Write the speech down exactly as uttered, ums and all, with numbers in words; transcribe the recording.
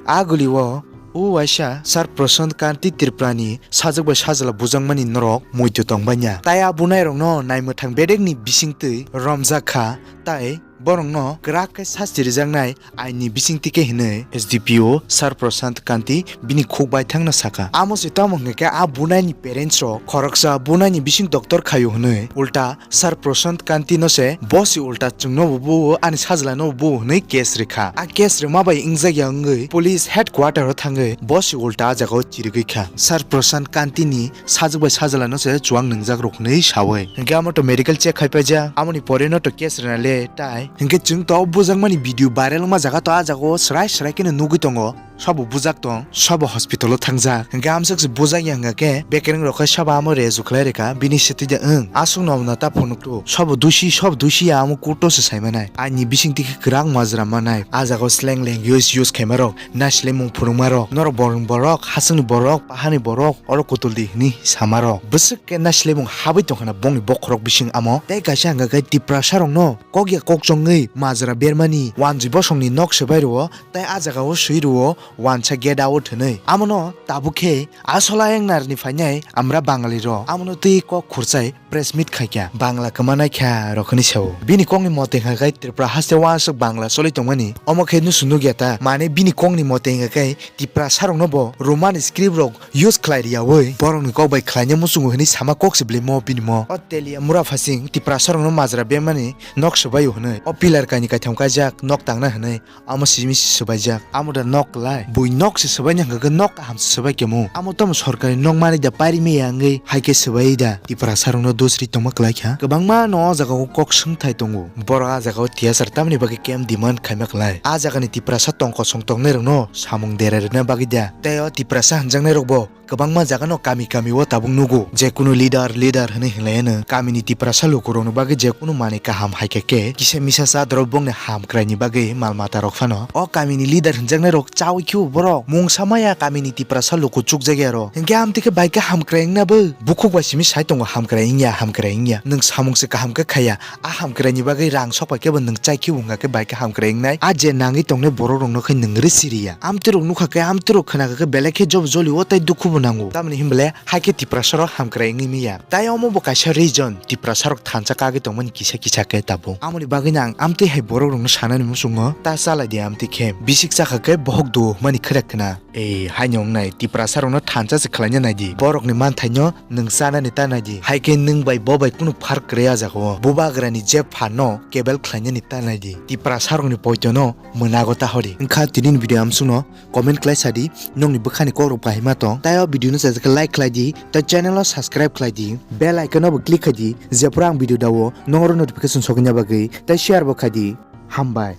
A guli o, o waisa Sir Prashant Kanti Tripura ni sajwk bai sajla bujakmani norok muitu tongbaina. Tai a bunai rokno naimwthang bedekni bisingtwi romjak kha, tai borokno kwrak khe sasti rijaknai aini bisingtwi khe hinwi S D P O Sir Prashant Kanti bini khuk baithangno saka. Amo se tamo hwnkhe a bunaini parents rok khoroksa bunaini bising doctor khaio hinwi ulta Sir Prashant Kanti no se bosi ulta chwngno bo buo ani sajla no bo buo hinwi case rikha. A case rima bai wngjakya wngwi police headquarter o thangwi bosi ulta a jagao chirigwi kha. Sir Prashant Kanti ni sajwk bai sajla no se chuwang nwngjak rok hinwi sawi. Hwnkhe amo to medical check khai paijak, amoni pore no to case rina le tai. Hwnkhe chwng to bujakmani video viral wngma jaga to a jagao srai srai kheno nugwi tongo. Sabo bujak tong, sabo hospital o thangjak. Hwnkhe amswk se bujak ya hwnkha khe bekereng rok khe sabo amo rejo khlai rwkha, bini swtwi de wng. Aswk no na ta phunuk tu. Sabo dusi, sabo dusi ya amo court o se sai manai. Aini bising twi khe kwrak majra manai. A jagao slang language use khaima rok, naislemung phunukma rok. Norok borok borok, haswkni borok, pahani borok, oro kutul di hwnwi sama rok. Bwswk khe naislemung habwi tongkha na bongni bokhorok bising amo. Tei kaisa hwnkha khe Tiprasa rokno kok ya kok chongwi majra bermani wanjwi bosongni nok swbai rwo. Tai a jagao swi rwo wansa get out hwnwi. Amono tabuk khe asol ayang narni phainai amra Bangali rok. Amono twi kok khurchai press meet khaikha. Bangla kwma naikha rok hwnwi sao. Bini kokni mote hwnkha khe Tripura haste uansuk Bangla choli tongmani. Omo khe nusu nukya ta. Mane bini kokni mote hwnkha khe Tiprasa rokno bo Roman script rok use khlai riyaui borokni kok bai khlaina muchungo hwnwi sama kok se bwlwi mo bini mo. O Telia mura phasing Tiprasa rokno majra bemani nok swbaio hwnwi. O pillar kaini kaitham kaijak nok tangna hwnwi. Amo simi se swbaijak. Amo da nok kwlai. Bui nok se swbaina hwnkha khe nok kaham se swbai kemo. Amo tamo sorkari nok manwi da pairi maya wngwi hai khe swbai da. Tiprasa rokno dosri tongma kwlai kha. Kwbangma no o jaga o kok swngthai tongo. Borok a jaga o tiyasar tamni bagwi camp demand khaima kwlai. A jaga ni Tiprasa tong kosong tongnai rokno samung dera rwna bagwi da. Tei o Tiprasa hwnjaknai rok bo kwbangma jaga no kami kami o tabuk nugo. Je kunu leader, leader hwnwi hinlai ano. Kami ni Tiprasa luku rokni bagwi je kunu manwi kaham hai khe khe kisa misa cha dorok bongni ham kwrai ni bagwi mal mata rok phano. O kami ni leader hwnjaknai rok chaui khe bo borok mungsa maya kami ni Tiprasa luku chukjak ya rok. Hinkhe amtwi khe bai khe ham kwrai wngna bo. Bukhuk bai simi sai tongo ham kwrai wngya, ham kwrai wngya. Nwng samung se kaham khe khaiya. A ham kwrai ni bagwi rang sok pai khe bo nwng chai khe wngkha khe bai khe ham kwrai wngnai. A je nangwi tongnai borok rokno khe nwng rw siri ya. Amtwi rok nukha khe amtwi rok khna kha khe belai khe job joli o tai dukhu bo nango. Tamoni hinbole hai khe Tiprasa rok ham kwrai wngwi manya. Tai omo bo kaisa reason Tiprasa rok thansa kagwi tongmani kisa kisa khe tabuk. Amoni bagwi no ang amtwi hai borok rokno sanani muchungo ta chalai di amtwi khe. Bisik chakha khe bohok duo hwnmani khwrak khna. Ei, haino wngnai, Tiprasa rokno thansa se khlaina nai di. Borokni manthaino nwng chanani ta nai di. Hai khe nwng bai bo bai kunu phark kwrwi a jaga o. Bubagrani je phan no kebel khlainani ta nai di. Tiprasa rokni poito no mwnago ta hori. Wngkha tini ni video amsukno comment khlai sa di, nokni bwkhani kokrok bahai ma tong. Tai o video no chajak khe like khlai di, tai channel o subscribe khlai di, bell icon o bo click khai di, jephru ang video dao, nokro notification sokna bagwi, tai share bo khai di. Hambai.